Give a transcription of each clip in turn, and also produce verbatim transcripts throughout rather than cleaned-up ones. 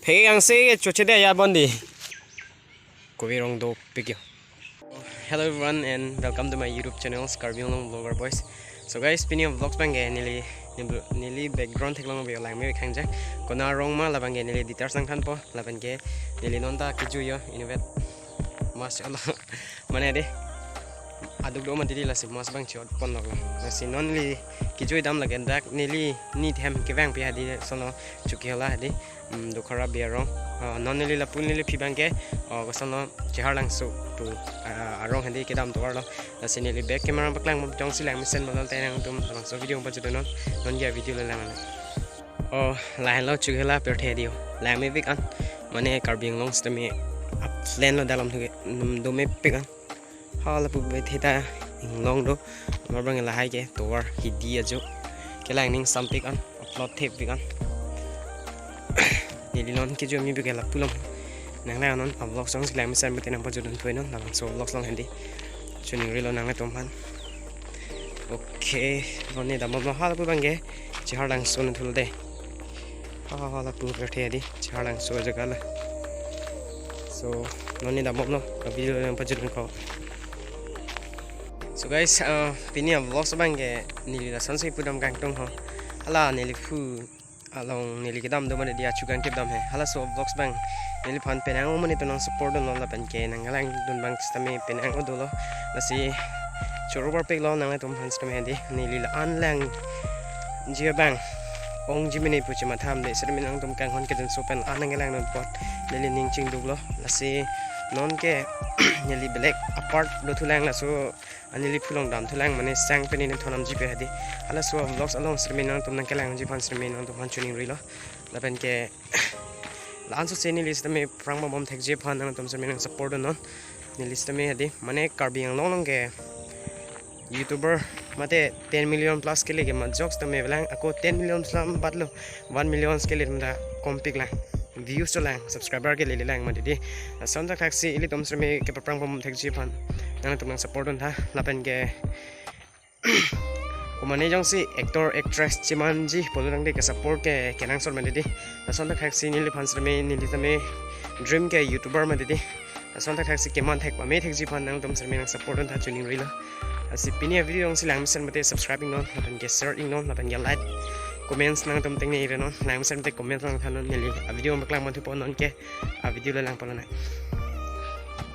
Phege angse choche de ya bondi. Kove rong dopik yo. Hello everyone and welcome to my YouTube channel, Karbi Anglong Vlogger Boys. So guys, pini vlogs abangke neli, neli, neli background theklong be lang me khang jak. Konat arong ma labangke neli details nangthanpo, labangke neli non ta kejui yo, inutvet. Mashallah. Mane de. Aduk do mati di, lasi mas abang chot pon lok la. Lasi non neli kejui dam lake dak neli ni them kevang pi hadi sono Chokihola hadi. Mm, Dokhara Bey arong. Ah, non neli lapu neliphi abangke, ah, koson lo Cheharlangso pu, ah, arong hadi kedam tovar lo. Lasi neli back camera paklang mo jongsi lang mesen mo te nangtum labangso video pajut non. Non ya video le lang. Oh, lahenlo Chokihola pirthe dio. Lang mepik an. Mane Karbi Anglong sitame upland lo dalam thuke, mm, domepik an. Hala pu be theta inglong do. Mar abang lahai ke tovar hidi ajo. Kelang ning sampik an, upload thepik an. Neli non kejui mi be ke lapu long. Nang lang non vlog song si lang mesen bete nang pajut dun thoi non, labangso vlog song hadi. Chuning rilo nangtum aphan. Okay, non ne dam lo hala pu abangke Cheharlangso nangthul de. Hala pu pirthe di, Cheharlangso jaga la. So, non ne dam lo, a video nang pajut ko. So guys, uh, pini a vlogs abangke neli lason si pudam kangtung ho. Hala neliphu along neli kedam do mane dia chugang kedam he. Halaso vlogs abang neliphan penang o mane to nang support dun lo lapenke nang lang dun abang sitame penang o dolo. Lasi choro parpik lo nangtum aphan sitame hadi neli la-an langji abang ongji mene pu chematham de sitame nangtum kanghon kedun so pen an nang lang dun apot neli ning chingduk lo. Lasi nonke neli belek apart do thulang, laso aneli phulong dam thulang mane sang pen ne thonam ji pe hadi. Halaso vlogs along sitame nangtum nang kelangji aphan sitame nangtum aphan chuning rilo. Lapenke la-an so se neli sitame prang bom thekji aphan nangtum sitame nang support non. Neli sitame hadi mane Karbi Anglong along ke YouTuber mate ten million plus kele ke majok sitame lang ako ten million slam bat lo, one million kele mda kompik lang. Views to lang, subscriber kele lang mati di. Lason thakthak si ilitum sitame kepaprang bom thekji aphan nangtum nang support dun tha. Lapenke komane jongsi actor actress chemanji pulo nang de ke support ke kenangsot mati di. Lason thakthak si neliphan sitame neli tame dream ke YouTuber mati di. Lason thakthak si keman thek pame thekji aphan nangtum sitame nang support dun tha chuning rilo. Lasi pini a video jongsi lang mesen mate subscribe ing non, lapenke share ing non, lapenke like, comments nangtum tengne ire non, lang mesen mate comment nangthan non, neli a video paklang mon thupo nonke a video le lang palo na.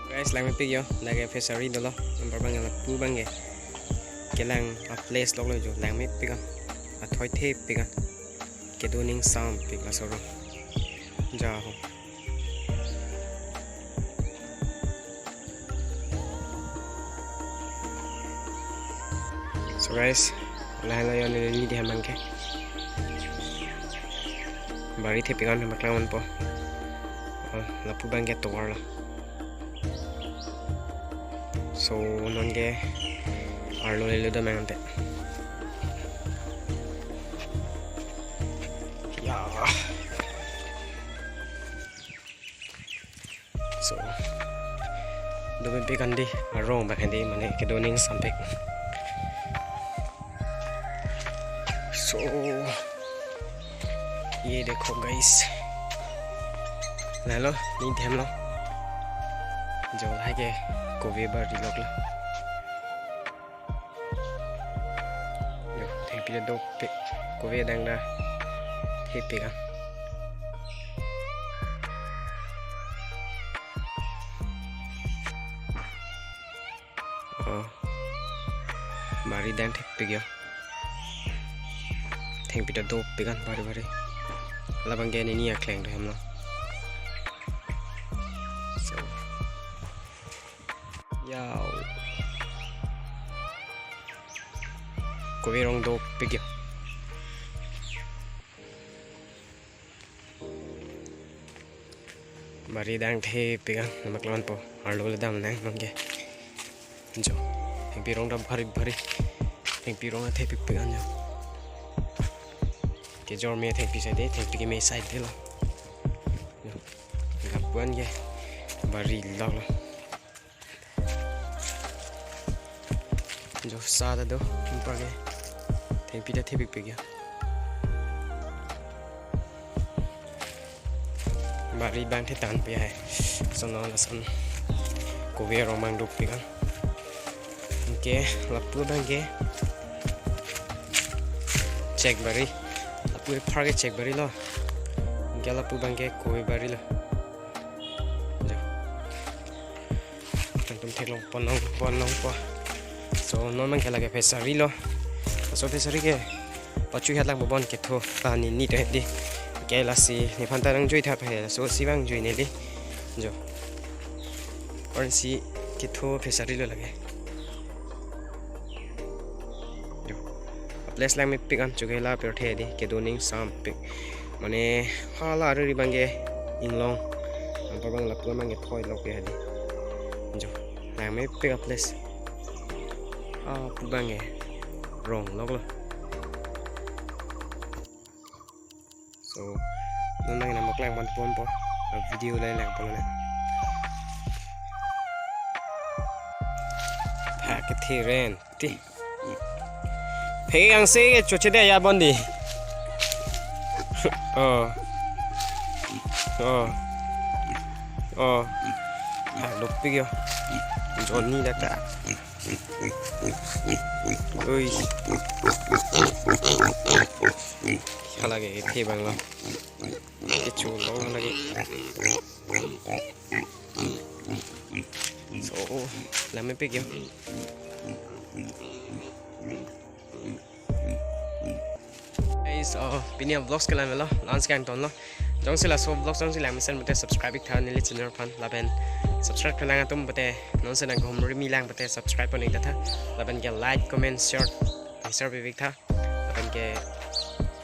Guys, lang mepik yo, lake fishery dolo, number abang lapu abangke. Kelang a place lok lo jo, lang mepik an, athoi thepik an. Kedo ning sampik laso arong. Ja ho. So guys, lahenlo yo neli ni di hem abangke. Bari thepik an hem paklang monpo. Oh, lapu abangke tovar lo. So nonke arlo lelo dam nang ante. Ya. So, dopik an di, arong abang hadi, mane kedo ning sampik. So, ye dekho guys. Lahenlo, ni them lo. Jo lahai ke kove bari lok lo. Yo, thengpi ta dopik. Kove adang ta thepik an. Oh. Bari adang thepik yo. Thengpi ta dopik an bari bari. Labangke neli akleng do hem lo. So. Yau. Kove rong dopik yo. Bari adang thepik an, nangpaklangpo. Arlo le dam nang nonke. Jo. Thengpi rong ta bari bari. Thengpi rong ta thepikpik an jo. Kejor me thengpi side, thengpi keme side lo. Jo. Lapu an ke bari lok lo. Jo sa ta do, anparke thengpi ta thepikpik ya. Bari abang the tangpi hai. Lason lason kove arong abang dopik an. Anke lapu abang ke chek bari. Lapu aphar ke chek bari lo. Anke lapu abang ke kove bari lo. Jo. Nangtum theklong pon nang pon nang po. So non abang ke lake fishery lo. So fishery ke pachu hat lang bobon ketho ta ni ni to hedi. Ke lasi nephan ta nangjuitha pe, so si abang jui neli. Jo. Or si ketho fishery lo lake. Jo. Place langmepik an, chukela pirthe di kedo ning sampik. Mane hala ari abang ke inglong. Anpar abang lapu abang ke thoi lok ya di. Jo. Langmepik a place. Ah, pu abang ke rong lok lo. So, non abang nang mok lang pon pon po. Video lang lang pon na. Pha kethe ren ti. Phe angse ke choche de ya bon di. Oh. Oh. Oh. Ah, dopik yo. Johnny dak ta. Ui. Hala ke phe abang lo. Kecho long lake. So, langmepik yo. Guys, oh, pini a vlogs ke lang lo, last kangton lo. Jongsi laso vlogs jongsi langmesen pute subscribe ik tha neli channel aphan, lapen subscribe khalang atum pute nonsi nang humri mi lang pute subscribe pon ik tha. Lapen ke like, comment, share, share pivik tha. Lapen ke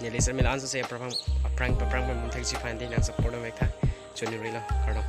neli channel anso se aphrang aphrang aphrang pun thengsi aphan di nang support vek tha. Choniri lo, kardom.